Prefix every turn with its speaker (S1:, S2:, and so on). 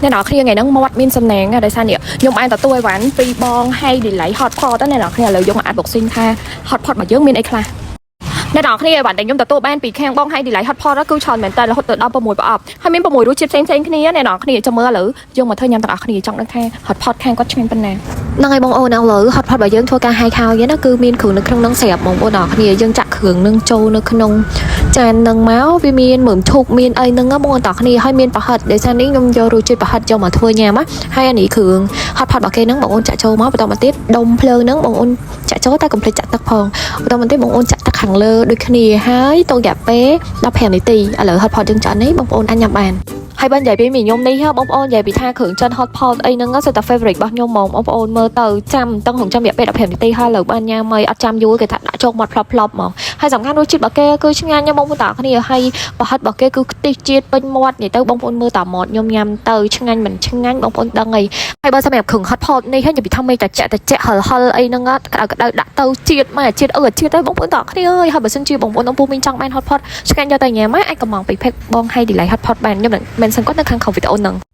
S1: អ្នកនរគ្នាថ្ងៃហ្នឹងមាត់មានសំណាងណាដោយសារនេះខ្ញុំបានទទួលអីវ៉ាន់ពីបង Hay Delay Hot Pot ណាអ្នកនរគ្នាឥឡូវយើងមក unboxing ថា Hot Pot របស់យើងមានអីខ្លះអ្នកនរគ្នាអីវ៉ាន់ដែលខ្ញុំទទួលបានពីខាងបង Hay Delay Hot Pot គឺច្រើនមែនតើរហូតទៅដល់6ប្រអប់ហើយមាន6រសជាតិផ្សេងៗគ្នាអ្នកនរគ្នាចាំមើលឥឡូវយើងមកធ្វើញ៉ាំទាំងអស់គ្នាចង់ដឹងថា Hot Pot ខាងគាត់ឆ្ងាញ់ប៉ុណ្ណាហ្នឹងហើយបងអូនឥឡូវ Hot Pot របស់យើងធ្វើការហាយខោយណាគឺមានគ្រឿងនៅក្នុងហ្នឹងស្រាប់បងប្អូនអរគ្នាយើងចាក់គ្រឿងនឹងចូលនៅក្នុងចាននឹងមកវាមានមើមឈូកមានអីហ្នឹងបងប្អូនតគ្នាហើយមានប្រហិតដោយសារនេះខ្ញុំយករសជាតិប្រហិតយកមកធ្វើញ៉ាំណាហើយអានេះគ្រឿង Hot Pot របស់គេហ្នឹងបងអូនចាក់ចូលមកបន្តមកទៀតដុំភ្លើងហ្នឹងបងអូនចាក់ចូលតែកុំភ្លេចចាក់ទឹកផងបន្តមកទៀតបងអូនចាក់ទឹកខាងលើដូចគ្នាហើយទុករយៈពេល15នាទីឥឡូវ Hot Pot យើងចាក់នេះបងប្អូនអាចញ៉ាំបានហើយបើនិយាយពីមីខ្ញុំនេះហ៎បងប្អូននិយាយពីថាគ្រឿងចិន hot pot អីហ្នឹងសិតតែ favorite របស់ខ្ញុំហ្មងបងប្អូនមើលទៅចាំតឹងរងចាំរយៈពេល15នាទីហើយឥឡូវបានញ៉ាំហើយអត់ចាំយូរគេថាដាក់ចូលមាត់ផ្លប់ផ្លប់ហ្មងហើយសំខាន់រសជាតិរបស់គេគឺឆ្ងាញ់ណាស់បងប្អូនតាគ្នាហើយប្រហិតរបស់គេគឺខ្ទិះជាតិពេញមាត់និយាយទៅបងប្អូនមើលតាមាត់ខ្ញុំញ៉ាំទៅឆ្ងាញ់មិនឆ្ងាញ់បងប្អូនដឹងអីហើយបើសម្រាប់គ្រឿង hot pot នេះហើយនិយាយពីថាមេតាចាក់តាចាក់ហិលហិលអីហ្នឹងក្តៅក្តៅដាក់ទៅជាតិមកជាតិអឺជាតិទៅបងប្អូនតាគ្នាអើយហើយបើសិនជាបងប្អូនអំពូមីងចង់បាន hot pot ឆ្ងាញ់យកទៅញ៉ាំអាចកំងពី page បង Hay Delay Hot Pot បានខ្ញុំនឹង mention គាត់នៅខាងក្រោមវីដេអូហ្នឹង។